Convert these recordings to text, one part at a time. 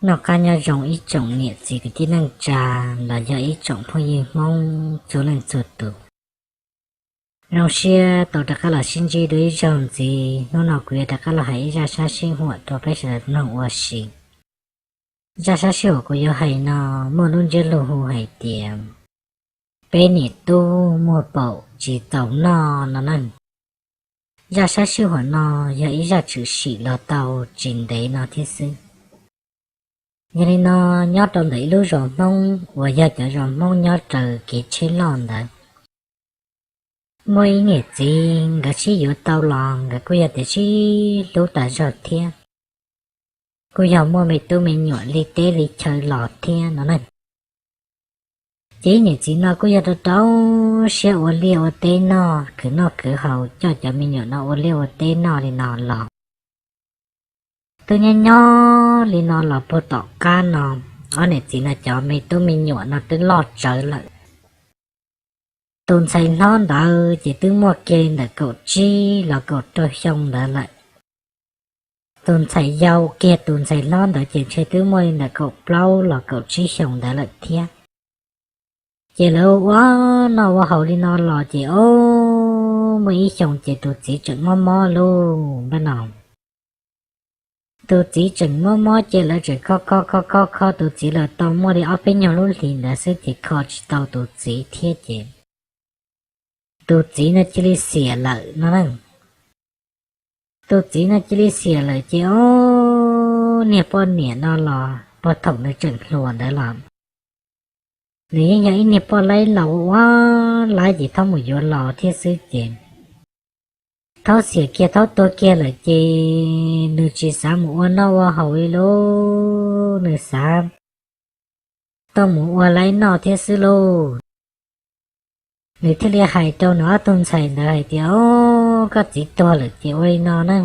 Noj qab nyob zoo ib tsoom niam txiv kwv tij neej tsa los yog ib tsoom phooj ywg Hmoob txhua leej txhua tus. Zoo siab tau rov qab los sib ntsib dua ib zaug ntxiv. Hnub no kuv yuav rov qab los hais ib zaj sab sib huam rau peb sawv daws mloog ua si. Zaj sab sib huam kuv yuav hais no muaj lub ntsiab lus hu hais tias peb niam tub muag paum tsis txaus noj no na. Zaj sab sib huam no yog ib zaj tshwm sim los tau tsis ntev no thiab xwb. Yog li no, nyob rau ntawm ib lub zos Hmoob uas yog cov zos Hmoob nyob raws kev tsheb loj ntawd, muaj ib niam txiv nkawd sib yuav tau los nkawd kuj yog tias sib hlub tas zog thiab, kuj yog muaj me tub me nyuam li teb li chaw los thiab no na. Ces ib niam txiv no kuj yog rau rau siab ua liaj ua teb noj, khwv noj khwv haus coj cov me nyuam no ua liaj ua teb noj li no los. Twb nyob nyob li no los puag tom qab no, ob niam txiv no cov me tub me nyuam no twb loj tsawv lawm. Tus ntxhais hlob ntawd ces twb muaj kiag li ntawm kaum tsib los kaum rau xyoo ntawd lawm. Tus ntxhais yau kiag tus ntxhais hlob ntawd ces ntshe twb muaj li ntawm kaum plaub los kaum tsib xyoo ntawd lawm thiab. Ces lawv ua noj ua haus li no los ces o, muaj ib xyoo ces tus txiv tseem mob mob lauj npaj no. Tus txiv tseem mob mob ces lawv tseem kho kho kho kho kho tus txiv los tau muaj li ob peb nyuag lub hlis ntawd xwb ces kho tsis tau tus txiv thiab ces tus txiv no cia li xiam lawm no na. Tus txiv no cia li xiam lawm ces o, niag poj niam no los puag thaum nws tseem hluas ntawd los nws yeej yog ib niag poj laib laus ua laib ces thaub mus yuav los thiab xwb ces thaub xiam kiag thaub tuag kiag lawm ces nws tsis xav mus ua noj ua haus li lauj, nws xav tuaj mus ua laib noj thiab xwb lauj. Nws thiaj li hais rau nws ob tug ntxhais ntawd hais tias o, koj txiv tuag lawm ces ua li no na,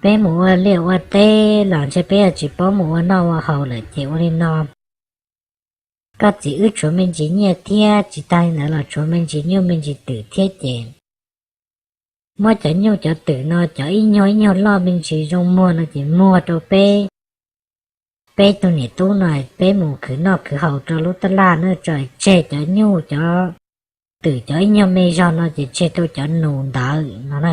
peb mus ua liaj ua teb los ntshe peb yuav tsis paub mus ua noj ua haus lawm ces ua li no, koj txiv wb tshuav me ntsis nyiaj thiab tsis tag li ntawd los tshuav me ntsis nyuj me ntsis twm thiab ces muab cov nyuj cov twm no cov ib nyuag ib nyuag loj me ntsis zoo muag no ces muag rau peb, peb tug niam tub no peb mus khwv noj khwv haus rau lub tab laj na, tso tseg cov nyuj cov twm cov ib nyuag me zog no ces tseg rau cov nus ntawd no na.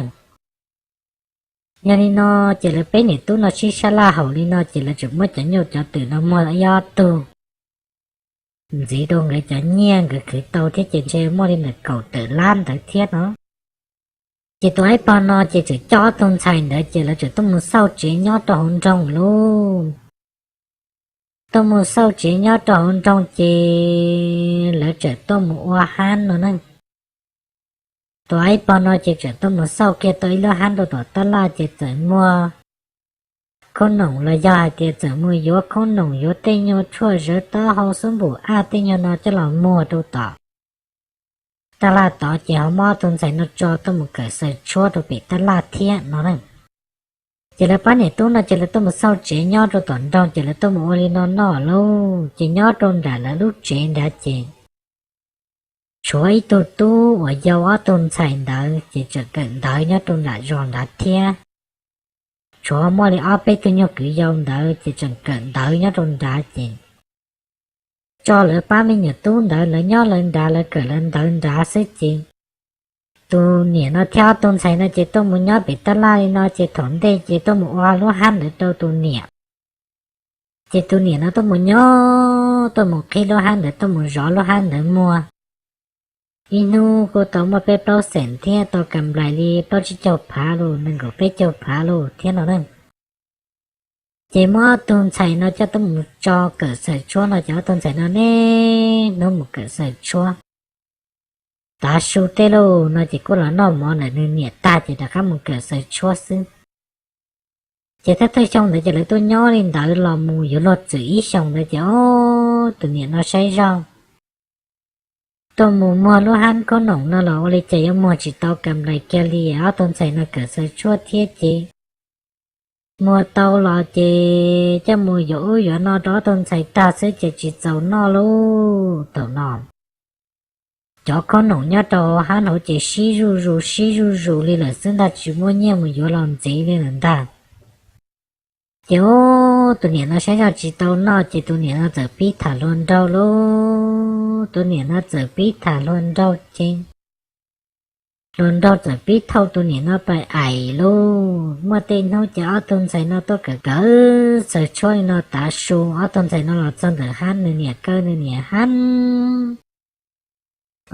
Yog li no ces lawv peb niam tub no sib sab laj haus li no ces lawv tseem muab cov nyuj cov twm no muag ib ob tug ntxiv rau nkawd cov nyiaj nkawd khwv tau thiab ces ntshe muaj li ntawm kaum tawm lab ntawd thiab no. Ces tus aib pog no ces tseem coj ob tug ntxhais ntawd ces lawv tseem tuaj mus xauj tsev nyob rau hauv nroog lauj. Tuaj mus xauj tsev nyob rau hauv nroog ces lawv tseem tuaj mus ua hab no na. Tus aib pog no ces tseem tuaj mus xauj kiag tau ib lub hab rau tom tab laj ces txawm muag khaub noom los yog hais tias txawm mus yuav khaub noom yuav tej nyuag tshuaj zawv taub hau xub npum aj tej nyuag no coj los muag rau tom tab laj tod ces ho muab ob tug ntxhais no tso tuaj mus kawm xaws tshuab rau pem tab laj thiab no na. Ces lawv pab niam tub no ces lawv tuaj mus xauj tsev nyob rau tom nroog ces lawv tuaj mus ua li no noj lauj. Ces nyob rau nram lawv lub tsev nrad ces tshuav ib tug tub uas yau ob tug ntxhais ntawd ces tseem kawm ntawv nyob rau nram zos nrad thiab. Tshuav muaj li ob peb tug nyuag kwv yau ntawd ces tseem kawm ntawv nyob rau nrad ces tso lawv pab me nyuam tub ntawd lawv nyob lawv nrad lawv kawm lawv ntawv nrad xwb ces tus niam no thiab ob tug ntxhais no ces tuaj mus nyob pem tab laj li no ces thaum ntej ces tuaj mus ua lub hab ntawd rau tus niam. Ces tus niam no tuaj mus nyob tuaj mus qhib lub hab ntawd tuaj mus zov lub hab ntawd muag. Ib hnub kuj tau muaj peb plaub xeem thiab tau kam nplais li plaub tsib caug phav los nees nkaum peb caug phav los thiab no na. Ces muab ob tug ntxhais no coj tuaj mus tso kawm xaws tshuab no ces ob tug ntxhais no niaj hnub mus kawm xaws tshuab. Tav su tej lauj no ces kuj los noj mov ntawm nws niam tag ces rov qab mus kawm xaws tshuab xwb. Ces thawj thawj xyoo ntawd ces lawv tuaj nyob li ntawd los mus yuav luag txwm ib xyoos ntawd ces o, tus niam no saib zoj tuaj mus muag lub hab khaub noom no los ua li cas yuav muag tsis tau kam nplais kiag li. Ob tug ntxhais no kawm xaws tshuab thiab ces muag tau los ces coj mus yuav ub yuav no rau ob tug ntxhais tag xwb ces tsis txaus noj lauj. Thaum no cov khaub noom nyob rau hab hauv ces sib zuj zus sib zuj zus li lawm xwb ntag, tsis muaj nyiaj mus yuav los ntxiv li lawm ntag. Ces o, Tus niam no saib zoj tsis tau noj ces tus niam no txawm pib tham hluas nraug lauj. Tus niam no txawm pib tham hluas nraug ces hluas nraug txawm pib thauj tus niam no pais aim lauj. Muaj tej hnub ces ob tug ntxhais no tuaj kawm kawm xaws tshuab li no tav su, ob tug ntxhais no los txog ntawm hab, nws niam kaw nws niam hab.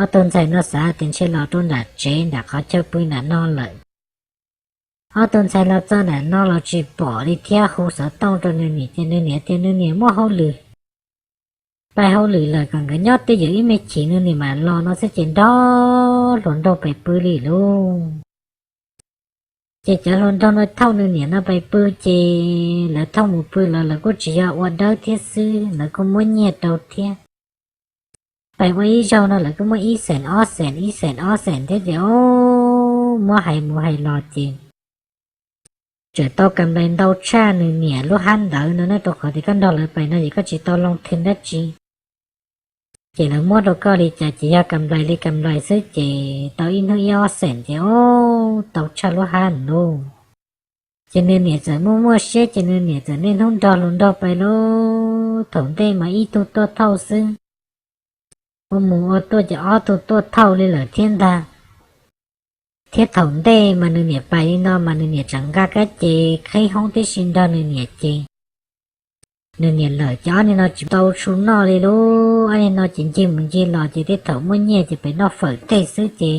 Ob tug ntxhais no xav tias ntshe los rau nram tsev nram qhov chaw pw nram no lawm. Ob tug ntxhais los txog nram no los tsis pom li thiab, hu xov tooj rau nws niam ces nws niam tias nws niam muaj hauj lwm, pais hauj lwm lawm, kom nkawd nyob twj ywm ib me chim nws niam mam los no xwb ces nrog hluas nraug pais pw li lauj. Ces cov hluas nraug no thauj nws niam no pais pw ces lawv thauj mus pw los lawv kuj tsis yog ua dawb thiab xwb, lawv kuj muab nyiaj rau thiab. Pais ua ib zaug no lawv kuj muab ib xees ob xees ib xees ob xees thiab ces o, muab hais mus hais los ces tseem tau kam nplais ntau tshaj nws niam lub hab ntawd no na, rau qhov tias koj nrog lawv pais no ces koj tsis tau loo thwm dab tsi. Ces lawv muab rau koj li cas ces yog kam nplais li kam nplais xwb ces tau ib hnub ib ob xees ces o, tau tshaj lub hab lauj. Ces nws niam txawm muaj muaj siab ces nws niam txawm niaj hnub nrog hluas nraug pais lauj. Thaum ntej mas ib tug tuaj thauj xwb, ua mus ua tuaj ces ob tug tuaj thauj li lawm thiab ntag. Thiab thaum ntej mas nws niam pais li no mas nws niam tseem nqa kab ces qhib hoob tib si nrog nws niam ces nws niam lawm ces ob niag no tsis tau su noj li lauj. Ob niag no ces ncig mus ncig los ces tej thaum muaj nyiaj ces pem noj fawm tej xwb ces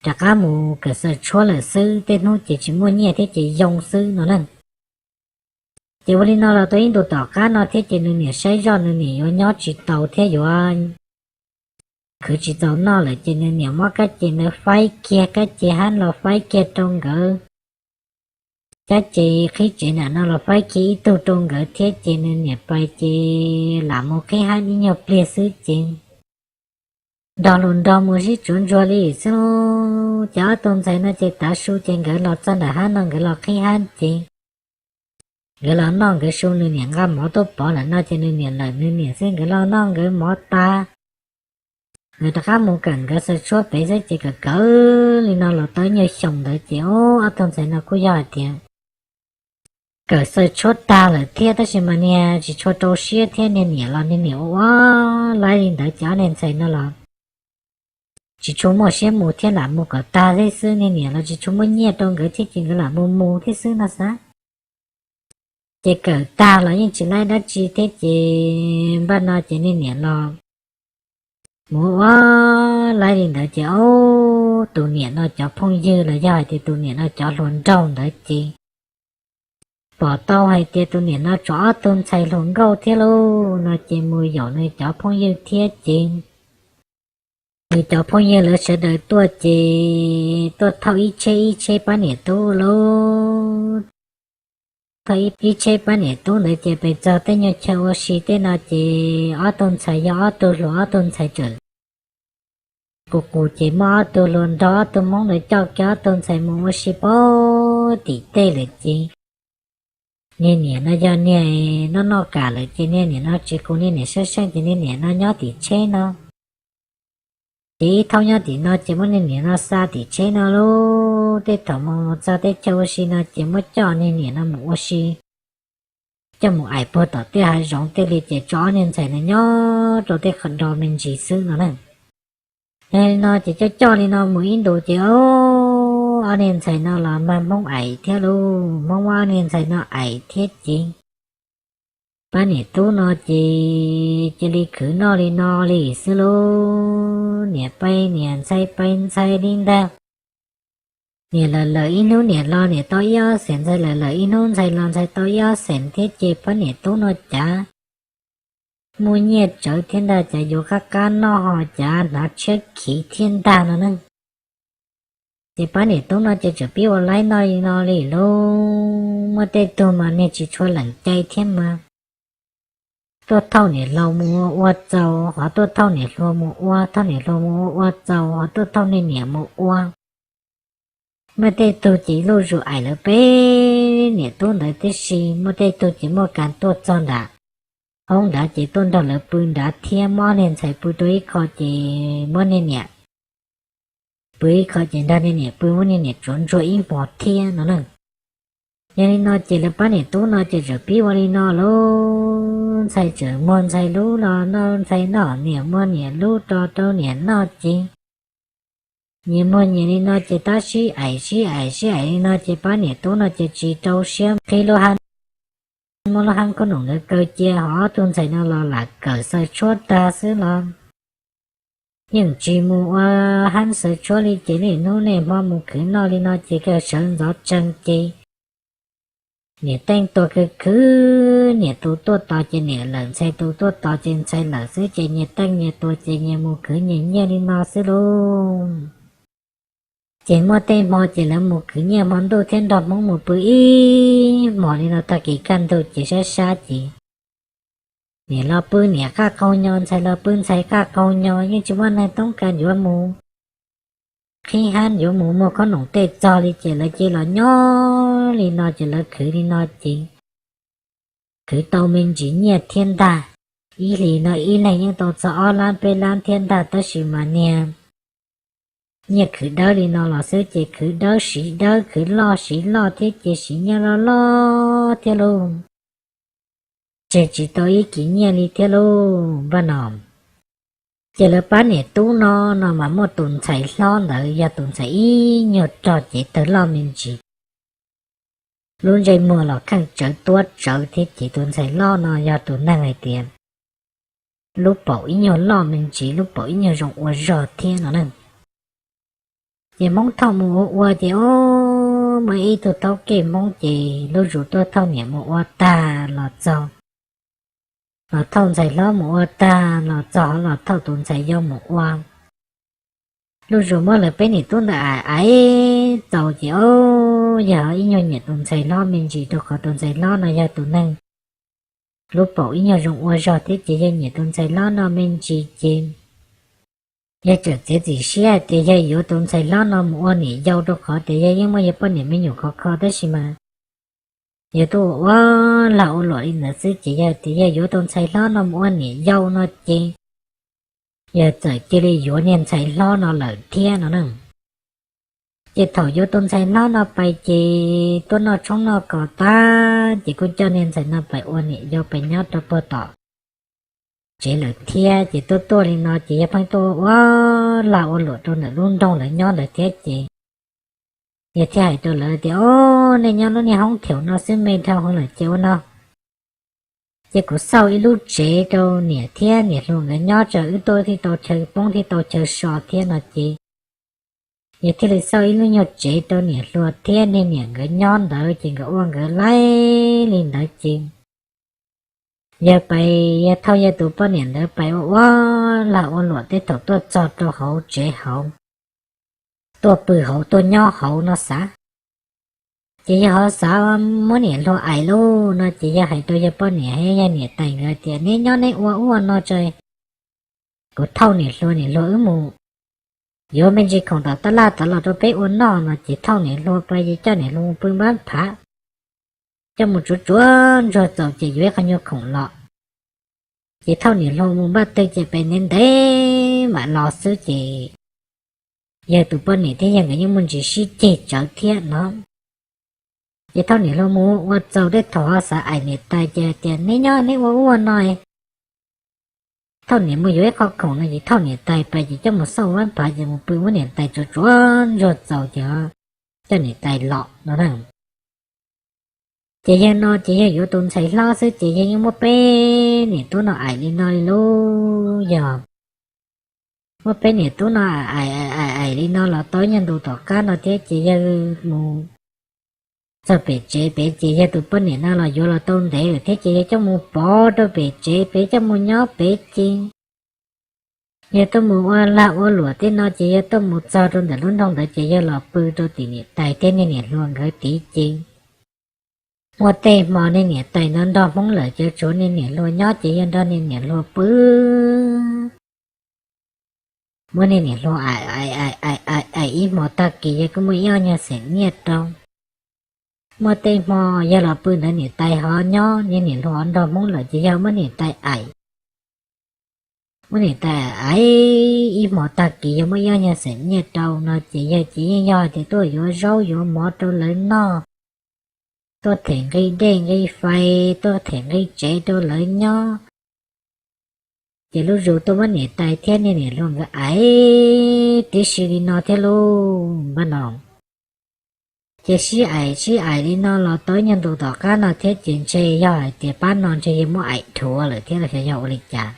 rov qab mus kawm xaws tshuab lawm xwb, tej hnub ces tsis muaj nyiaj thiab ces yoo xwb no na. Ces ua li no los tau ib ntus tom qab no thiab ces nws niam saib zoj nws niam yuav nyob tsis tau thiab yuav khwv tsis txaus noj lawm ces nws niam muab kab ces ntawd faib kiag, kab ces hab los faib kiag rau nkawd, kab ces qhib tsev nram no los faib kiag ib tug rau nkawd thiab ces nws niam pais ces lam mus qhib hab ib nyuag pliag xwb ces nrog hluas nraug mus sib tsuav ntsuag li xwb lauj. Ces ob tug ntxhais no ces tav su ces nkawd los txog nram hab no nkawd los qhib hab ces nkawd los noj nkawd su, nws niam nqa mov tuaj pov nram no ces nws niam lawm nws niam xwb, nkawd los noj nkawd mov tas nkawd rov qab mus kawm nkawd xaws tshuab pem xwb ces kawm kawm li no los tau ib nyuag xyoo ntawd ces o, ob tug ntxhais no kuj yog hais tias kawm xaws tshuab tag lawm thiab tab sis mas niag tsis tshua rau siab thiab niag niam los niag niam ua ua laib li ntawd ces ob niag ntxhais no los tsis tshua muaj siab mus thiab, lam mus kom tag thiab xwb, niag niam los tsis tshua muaj nyiaj rau nkawd thiab ces nkawd lam mus mus thiab xwb no xav. Ces kawm tag los yeej tsis laib dab tsi thiab ces npaj no ces niag niam los mus ua laib li ntawd ces o, tus niam no cov phooj ywg los yog hais tias tus niam no cov hluas nraug ntawd ces pom tau hais tias tus niam no tshuav ob tug ntxhais hluas nkauj thiab lauj no ces mus yaum nws cov phooj ywg thiab ces nws cov phooj ywg lawv sawv daws tuaj ces tuaj thauj ib tsheb ib tsheb pab niam tub lauj. Thauj ib tsheb pab niam tub ntawd ces pes txog tej nyuag chaw ua si tej no ces ob tug ntxhais yog ob tug hluas ob tug ntxhais tseem qus qus ces muaj ob tug hluas nraug ob tug hmoob ntawd coj kiag ob tug ntxhais mus ua si pab tim tej lawm ces niag niam no yog niag noj noj kam lawm ces niag niam no tsis qus niag niam sab seej ces niag niam no nyob tim tsheb no. Ces ib thaub nyob tim no ces muab niag niam no xa tim tsheb no lauj. Tej thaum mus txog tej chaw ua si no ces muab coj niag niam no mus ua si, coj mus aim puag tom tej hav zoov tej li ces tso ob niag ntxhais no nyob rau tej qhov do me ntsis xwb no na. Yog li no ces coj coj li no mus ib ntus ces o, ob niag ntxhais no los mag hmoob aim thiab lauj, hmoob muab ob niag ntxhais no aim thiab ces pab niam tub no ces cia li khwv noj li no li xwb lauj. Niam pab niam, ntxhais pab ntxhais li ntag. Niam lawm lawm ib hnub niam los niam tau ib ob xees, ntxhais lawm lawm ib hnub ntxhais los ntxhais tau ib ob xees thiab ces pab niam tub no cav muaj nyiaj tsawv thiab ntag, cav yuav qab qab noj ho cav hnav tshiab khiv thiab ntag no na. Ces pab niam tub no ces tseem pib ua laib noj li no li lauj. Muaj tej tug mas niag tsis tshua lees cai thiab mas tuaj thauj niam laus mus ua txaus, ho tuaj thauj niam hluas mus ua, thauj niam hluas mus ua ua txaus ho tuaj thauj niag niam mus ua. Muaj tej tug ces luj zus aim lawv peb niam tub ntawd tib si, muaj tej tug ces muaj kas tuaj txog nram hoob nrad ces tuaj nrog lawv pw nrad thiab, muab ob niag ntxhais pw rau ib qho ces muab niag niam pw ib qho ces nrog niag niam pw, muab niag niam tsuav ntsuag ib hmos thiab no na. Yog li no ces lawv pab niam tub no ces txawm pib ua li no lauj, ntxhais tseem muag ntxhais lub los noj ntxhais noj, niam muag niam lub rau rau niam noj ces nyias muag nyias li no ces tab sib aim sib aim sib aim li no ces pab niam tub no ces tsis rau siab qhib lub hab, muab lub hab khoom ntawd kaw cia, ho ob tug ntxhais no los lam kawm xaws tshuab tag xwb los yeej tsis mus ua hab xaws tshuab li ces niaj hnub niaj hmo mus khwv noj li no ces kawg sawv ntxov tsees ces niam teej tuag khwv khwv, niam tus tuaj tos ces niam lawm, ntxhais tus tuaj tos ces ntxhais lawm xwb ces nyias teej nyias tuag ces nyias mus khwv nyias nyiaj li no xwb lauj. Ces muaj tej hmo ces lawv mus khwv nyiaj hmo ntuj thiab nrog Hmoob mus pw ib hmos li no, tag kis kaj ntug ces sab sab ces niam los pw niam qaj qaug nyo, ntxhais los pw ntxhais qaj qaug nyo, yeej tsis muaj neeg toob kas yuav mus qhib hab yuav mus muag khoom tej txog li ces lawv cia los nyob li no ces lawv khwv li no ces khwv tau me ntsis nyiaj thiab ntag. Ib hlis no ib leeg yeej tau txog ob lab peb lab thiab ntag, tab sis mas niag nyiaj khwv dawb li no los xwb ces khwv dawb siv dawb, khwv loj siv loj thiab ces siv nyiaj loj loj thiab lauj. Tseg tsis tau ib kis nyiaj li thiab lauj npaj no. Ces lawv pab niam tub no, no mas muaj tus ntxhais hlob ntawd yog tus ntxhais ib nyuag rog cev tawg loj me ntsis, lub ntsej muag los kheej tsawv tuab tsawv thiab ces tus ntxhais hlob no yog tus neeg hais tias lub paum ib nyuag loj me ntsis, lub paum ib nyuag zoo ua zog thiab no ne. Ces Hmoob thauj mus ua ua ces o, muaj ib tug taub kej Hmoob ces lub zus tuaj thauj niam mus ua tag los txog, los thauj ntxhais hlob mus ua tag los txog, los thauj tus ntxhais yau mus ua. Lub zus muab lawv peb niam tub ntawd aim aim txaus ces o, yog ib nyuag nyiam tus ntxhais hlob me ntsis rau qhov tus ntxhais hlob no yog tus neeg lub paum ib nyuag zoo ua zog thiab ces yog nyiam tus ntxhais hlob no me ntsis ces yog tseem txiav txim siab tias yog yuav tus ntxhais hlob no mus ua niam yau rau qhov tias yog yeej muaj yog poj niam me nyuam khov kho tab sis mas yog tuaj ua lag ua luam li ntawd xwb ces yog tias yog yuav tus ntxhais hlob no mus ua niam yau no ces yog txawm cia li yuav niag ntxhais hlob no lawm thiab no na. Ces thaum yuav tus ntxhais hlob no pais ces tuaj noj tshoob noj kos tag ces kuj coj niag ntxhais no pais ua niam yau pais nyob rau puag tom tsev lawm thiab. Ces tuaj tuaj li no ces yog pheej tuaj ua lag ua luam rau ntawm lub nroog lawv nyob ntawd thiab ces yog thiaj hais rau lawv tias o, nej nyob lub niag hoob thiaum no xwb me dhau heev lawm ces ua no, ces kuv xauj ib lub tsev rau niam thiab niam hluas nkawd nyob, tsam wb tuaj thiaj tau chaw poob thiaj tau chaw so thiab no ces yog thiaj li xauj ib lub nyuag tsev rau niam hluas thiab niag niam nkawd nyob ntawd ces nkawd ua nkawd laib li ntawd ces yog pais yog thauj yog tus poj niam ntawd pais ua ua lag ua luam tej thaum tuaj txog rau hauv tsev hauv, tuaj pw hauv tuaj nyob hauv no xav. Ces yog ho xav muab niam hluas aim lauj no ces yog hais rau yog poj niam thiab yog niam tais nkawd tias neb nyob neb ua ua no tso, kuv thauj niam hluas, niam hluas wb mus yuav me ntsis khoom tom taj laj tod los rau peb ua noj no ces thauj niam hluas pais ces coj niam hluas mus pw npab phav, coj mus tsuav tsuav ntsuag txaus ces yuav ib qho nyuag khoom los. Ces thauj niam hluas mus npaj twg ces pem ntev ntev mam los xwb ces yawg tus poj niam thiab yawg nkawd yeej muaj ntsis sib ceg tsawv thiab no. Ces thauj niam hluas mus ua txaus tej thaum ho xav aim niam tais ces tias neb nyob neb ua ua no. Thauj niam mus yuav ib qho khoom no ces thauj niam tais pais ces coj mus xauj npab phav ces mus pw muab niam tais tsuav tsuav ntsuag txaus ces coj niam tais los no na. Ces yawg no ces yawg yuav tus ntxhais hlob xwb ces yawg yeej muab peb niam tub no aim li no li lauj. Yog muab peb niam tub no aim aim aim li no los tau ib nyuag ntu tom qab no thiab ces yawg mus txog pem tsev pem ces yawg tus poj niam no los yuav los tau ntev lawm thiab ces yawg coj mus pov rau pem tsev pem, coj mus nyob pem ces yawg tuaj mus ua lag ua luam tej no ces yawg tuaj mus txog rau ntawm lub nroog ntawd ces yawg los pw rau tim niam tais thiab niag niam hluas nkawd tid ces muaj tej hmo niag niam tais no nrog Hmoob lawm ces tshuav niag niam hluas nyob ces yawg nrog niag niam hluas pw. Muab niag niam hluas aim aim ib hmos tag kis yawg kuj muaj ib ob nyuag xeem nyiaj rau. Muaj tej hmo yawg los pw ntawd niam tais ho nyob, niag niam hluas nrog Hmoob lawm ces yawg muab niam tais aim. Muab niam tais aim ib hmos tag kis yawg muaj ib ob nyuag xeem nyiaj rau no ces yawg ces yeej yog hais tias tuaj yuav zaub yuav mov rau lawv noj. tuaj them nqi dej nqi fais, tuaj them nqi tsev rau lawv nyob. Ces lub zos tuaj muab niam tais thiab niag niam hluas nkawd aim tib si li no thiab lauj, npaj no. Ces sib aim sib aim li no los tau ib nyuag ntu tom qab no thiab ces ntshe yog hais tias pab no ntshe yog muab aim dhuav lawm thiab los xyov yog ua li cas.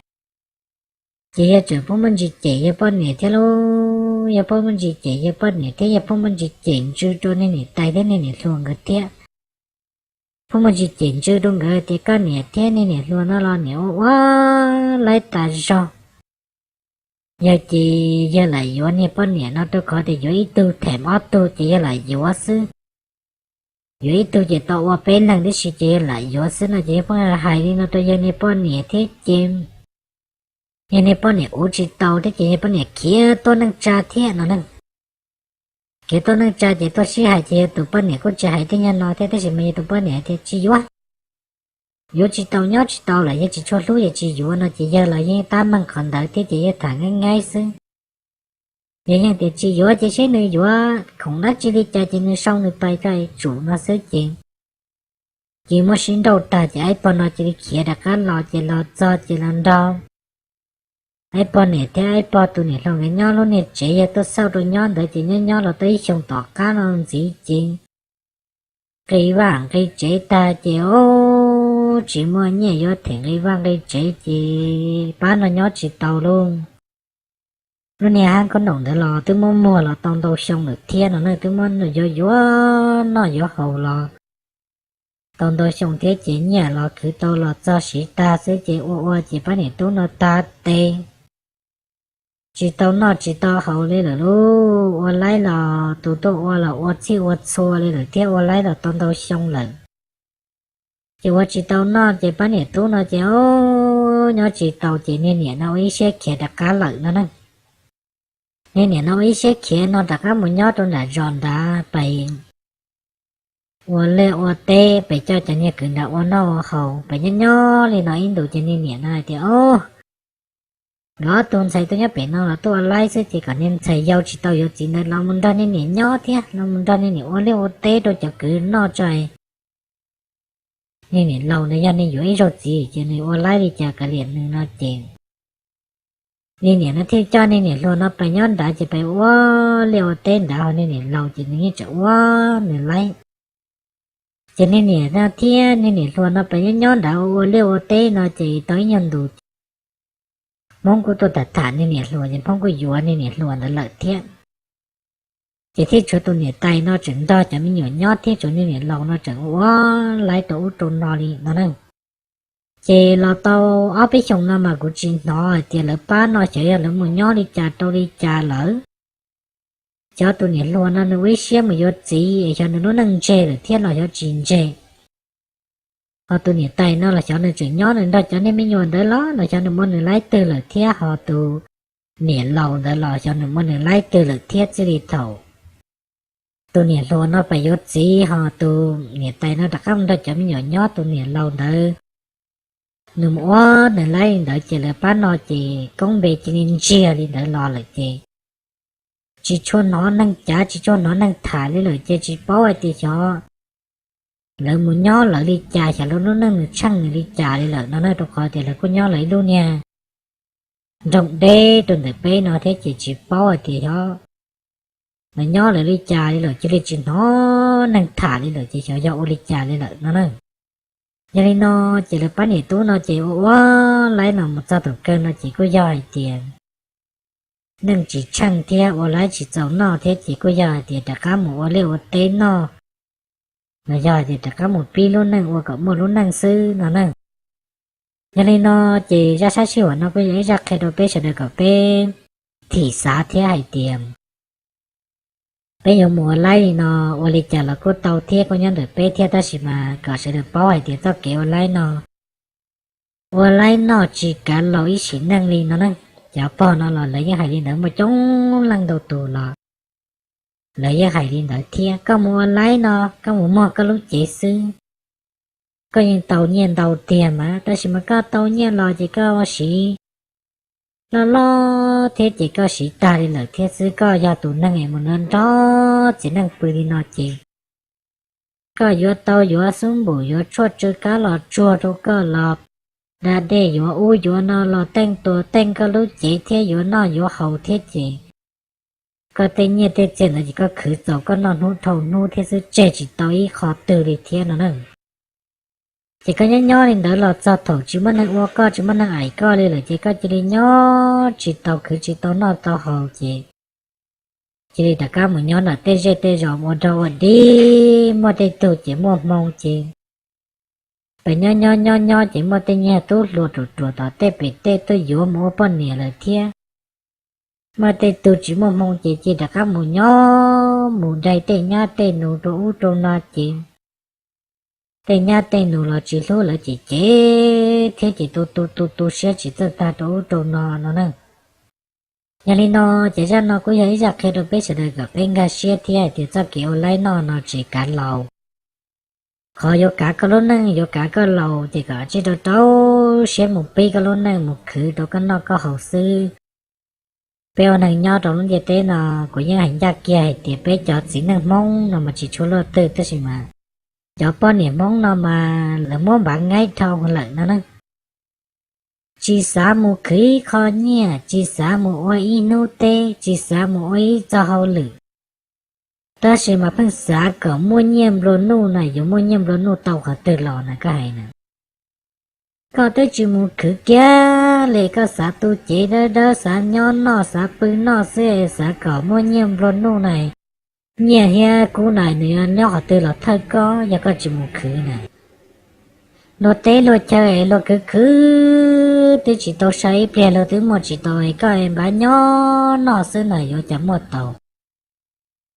Ces yawg tseem pheej muaj ntsis cem yawg poj niam thiab lauj, yawg pheej muaj ntsis cem yawg poj niam thiab yawg pheej muaj ntsis cem ntsws rau niag niam tais thiab niag niam hluas nkawd thiab. Pheej muaj ntsis cem ntsws rau nkawd tias koj niam thiab niag niam hluas no los niam ua ua laib tas zog. Yog ces yawg lam yuav niag poj niam no rau qhov tias yuav ib tug them ob tug ces yawg lam yuav xwb. Yuav ib tug ces tau ua peb leeg tib si ces yawg lam yuav xwb no ces yawg pheej hais li no rau yawg niag poj niam thiab ces yawg niag poj niam ua tsis tau thiab ces yawg poj niam khiav tuaj neej tsa thiab no ne. Khiav tuaj neej tsa ces tuaj sib hais ces yawg tus poj niam kuj tsis hais tej nyuag no thiab tab sis mas yawg tus poj niam tias tsis yuav, yuav tsis tau nyob tsis tau lawm, yawg tsis tshua hlub yawg tsis yuav no ces yawg los yeej tab meeg qhov ntawd thiab ces yawg tham nqaij nqaij xwb. Yawg yeej tias tsis yuav ces seb nws yuav khoom dab tsi li cas ces nws sau nws pais rau tsum no xwb ces. Ces muab sib nrauj tag ces ib pog no cia li khiav rov qab los ces los txog ces los nrog ib pog niam thiab ib pog tus niam hluas nkawd nyob lub niag tsev yawg tuaj xauj rau nyob ntawd ces nyob nyob los tau ib xyoos tom qab no ntxiv ces nqi vaj nqi tsev tag ces ub tsis muaj nyiaj yuav them nqi vaj nqi tsev ces pab no nyob tsis tau lauj. Lub niag hab khob noom ntawd los twb muab muag los tau ntau xyoo lawm thiab no ne, twb muab yuav yuav noj yuav haus los tau ntau xyoo thiab ces nyiaj los khwv tau los txog siv tag xwb ces ua ua ces pab niam tub no tag tes tsis tau noj tsis tau haus li lawm lauj. Ua laib los tus tuaj ua los ua txhij ua txhua li lawm thiab ua laib los tau ntau xyoo lawm ces ua tsis tau noj ces pab niam tub no ces ub nyob tsis tau ces niag niam no ua ib siab khiav rov qab lawm no ne. Niag niam no ua ib siab khiav no rov qab mus nyob rau nram zos nrad pem ua liaj ua teb pem coj cov niag kwv nrad ua noj ua haus pem nyob nyob li no ib ntus ces niag niam no hais tias ub nkawd ob tug ntxhais tuaj nyob pem no los tuaj ua laib xwb ces kom niag ntxhais yau tsis tau yuav txiv ntawd los mus nrog niag niam nyob thiab los mus nrog niag niam ua liaj ua teb rau cov kwv noj tso. Niag niam laus ntawd yog niag yuav ib zaug txiv ces nws ua laib li cas kav liam nws no ces niag niam no thiaj coj niag niam hluas no pais nyob nrad ces pais ua liaj ua teb nrad ho niag niam laus ces nws yeej tseem ua nws laib. Ces niag niam no thiab niag niam hluas no pais nyob nyob nrad ua liaj ua teb no ces tau ib nyuag ntus Hmoob kuj tuaj tham tham niag niam hluas ces Hmoob kuj yuav niag niam hluas ntawd lawm thiab. Ces thiaj tshuav tus niam tais no tseem nrog cov me nyuam nyob thiab tshuav niag niam laus no tseem ua laib rau ub rau no li no na. Ces los tau ob peb xyoos no mas kuv tsis hnov hais tias lawv pab no xyov yog lawv mus nyob li cas rau li cas lawm. Xyov tus niam hluas no nws ua ib siab mus yuav txiv es xyov nws lub neej ntseg lawm thiab los xyov tsis ntseg. Ho tus niam tais no los xyov nws tseem nyob nws nrog cov niag me nyuam ntawd los los xyov nws muaj nws laib twg lawm thiab ho tus niam laus ntawd los xyov nws muaj nws laib twg lawm thiab txij li thaum tus niam hluas no pais yuav txiv ho tus niam tais no rov qab mus nrog cov me nyuam nyob tus niam laus ntawd. Nws mus ua nws laib li ntawd ces lawv pab no ces koob npe cia li ntsiag li ntawd los lawm ces tsis tshua hnov neeg cav tsis tshua hnov neeg tham li lawm ces tsis paub hais tias xyov lawv mus nyob lawv li cas xyov lawv lub neej nws tsheej nws li cas li lawm no na rau qhov tias lawv kuj nyob lawv ib lub niag nroog deb rau ntawm peb no thiab ces tsis paub hais tias xyov lawv nyob lawv li cas li lawm cia li tsis hnov neeg tham li lawm ces xyov yog ua li cas li lawm no na. Yog li no ces lawv pab niam tub no ces ua ua laib no mus txog thaum kawg no ces kuj yog hais tias neej tsis tsheej thiab ua laib tsis txaus noj thiab ces kuj yog hais tias rov qab mus ua liaj ua teb noj los yog hais tias rov qab mus pib lub neej ua kom muaj lub neej xwb no na. Yog li no ces zaj sab sij huam no kuj yog ib zaj qhia rau peb sawv daws kom peb thim xav thiab hais tias peb yuav mus ua laib li no ua li cas los kuj tau thiab kuj nyob ntawm peb thiab tab sis mas kom sawv daws paub hais tias txoj kev ua laib no ua laib noj tsis kav laus ib sim neej li no na. Cov pog no los lawv yeej hais li ntawd muaj coob leej ntau tus los lawv yeej hais li ntawd thiab. Koj mus ua laib no koj mus muag koj lub cev xwb, koj yeej tau nyiaj ntau tiag mas tab sis mas koj tau nyiaj los ces koj siv loj loj thiab ces koj siv tag li lawm thiab xwb. Koj yog tus neeg es mus nrog txiv neej pw li no ces koj yuav tau yuav xub npum, yuav tshuaj tsw kab los tsuag rau koj los da dej, yuav ub yuav no los teej tua teej koj lub cev thiab yuav noj yuav haus thiab ces koj tej nyiaj tej txiaj ntawd ces koj khwv txaus koj noj hnub dhau hnub thiab xwb, tseg tsis tau ib qho twg li thiab no na. Ces koj nyob nyob li ntawd los txog thaum tsis muaj neeg ua koj tsis muaj neeg aim koj li lawm ces koj cia li nyob tsis tau khwv tsis tau noj tau haus ces cia li rov qab mus nyob ntawm tej zej tej zos ua dog ua dig. Muaj tej tug ces muaj hmoo ces pem nyob nyob nyob nyob ces muaj tej niag tub hluas ruam ruam tom tej pem tej tuaj yuav mus ua poj niam lawm thiab. Muaj tej tug tsis muaj hmoo ces cia rov qab mus nyob mus dai tej nyab tej nus rau ub rau no ces tej nyab tej nus los tsis hlub lawv ces cem thiab ces tu tu tu tu siab tsis txawj tag rau ub rau no no na. Yog li no ces zaj no kuj yog ib zaj qhia rau peb sawv daws kom peb nkag siab thiab hais tias txoj kev ua laib noj no tsis kav laus. Qhov yuav kav koj lub neej yuav kav koj laus ces kom tsij rau rau siab mus pib koj lub neej mus khwv rau koj noj koj haus xwb. Peb ua neeg nyob rau lub ntiaj teb no kuv yeej hais ncaj kiag hais tias peb cov txiv neej Hmoob no mas tsis tshua luaj twg tab sis mas cov poj niam Hmoob no mas lawv muab npav ngaib dhau lawm no na. Tsis xav mus khwv ib qho nyiaj, tsis xav mus ua ib hnub teb, tsis xav mus ua ib txoj hauj lwm, tab sis mas pheej xav kom muaj nyiaj nplua nuj na, yuav muaj nyiaj nplua nuj tau qhov twg los na koj hais na. Koj twb tsis mus khwv kiag li, koj xav tu cev dawb dawb, xav nyob noj, xav pw noj xwb, xav kom muaj nyiaj nplua nuj na. Nyiaj thiab kub na nws yuav nyob qhov twg los thawj koj yog koj tsis mus khwv na. Luag teb luag chaw es luag khwv khwv twb tsis tau sa ib pliag luag twb muaj tsis tau es koj es npav nyob noj xwb na yuav cas muaj tau.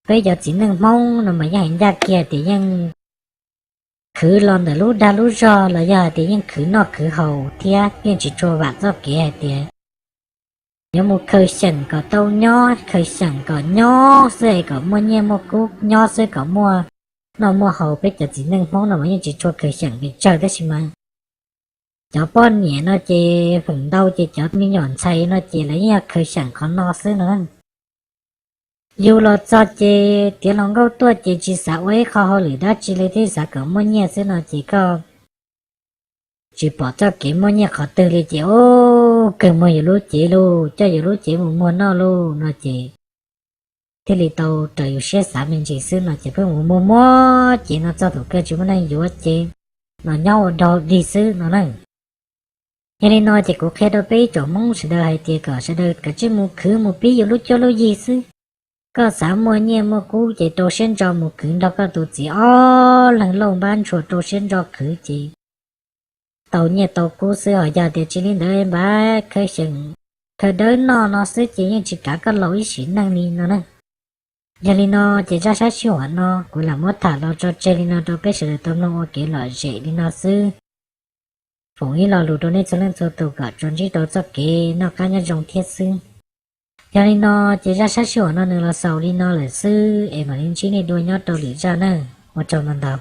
Peb cov txiv neej Hmoob no mas yeej hais ncaj kiag tias yeej khwv los ntawm lub dag lub zog los yog hais tias yeej khwv noj khwv haus thiab yeej tsis tshua vam txoj kev hais tias yuav mus khaws xyeem kom tau nyob, khaws xyeem kom nyob xwb es kom muaj nyiaj muaj kub nyob xwb kom muaj noj muaj haus. Peb cov txiv neej Hmoob no mas yeej tsis tshua khaws xyeem pes tsawg tab sis mas cov poj niam no ces feem ntau ces cov me nyuam ntxhais no ces lawv yeej yog khaws xyeem qhov no xwb no. Yus los txog ces tiav hluas nkauj tuaj ces tsis xav ua ib qho hauj lwm dab tsi li thiab xav kom muaj nyiaj xwb no ces koj tsis pom txoj kev muaj nyiaj qhov twg li ces ub, kawg muag yus lub cev lauj, coj yus lub cev mus muag noj lauj no ces thiaj li tau raws yus siab xav me ntsis xwb no ces pheej mus muag muag cev no txog thaum kawg tsis muaj neeg yuav ces los nyob ua dog dig xwb no na. Yog li no ces kuv qhia rau peb ib tsoom Hmoob sawv daws hais tias kom sawv daws kav tsij mus khwv mus pib yus lub cuab lub yig xwb. Koj xav muaj nyiaj muaj kub ces rau siab ntso mus khwv nrog koj tus txiv ob leeg lauj, npab ntshua rau siab ntso khwv ces tau nyiaj tau kub xwb. Ho yog tias tsis li ntawd npab khaws xyeem khaws dawb noj no xwb ces yeej tsis kav koj laus ib sim neej li no na. Yog li no ces zaj sab sij huam no kuv lam muab tham los tso tseg li no rau peb sawv daws tau mloog ua kev lom zem li no xwb. Foom ib lo lus rau nej txhua leej txhua tus kom tsuas ntsib rau txoj kev noj qab nyob zoo thiab xwb. Yog li no ces zaj sab sij huam no nws los xaus li no lawm xwb es mam li ntsib nej dua nyob rau lwm zaj nawb. Ua tsaug ntau ntau.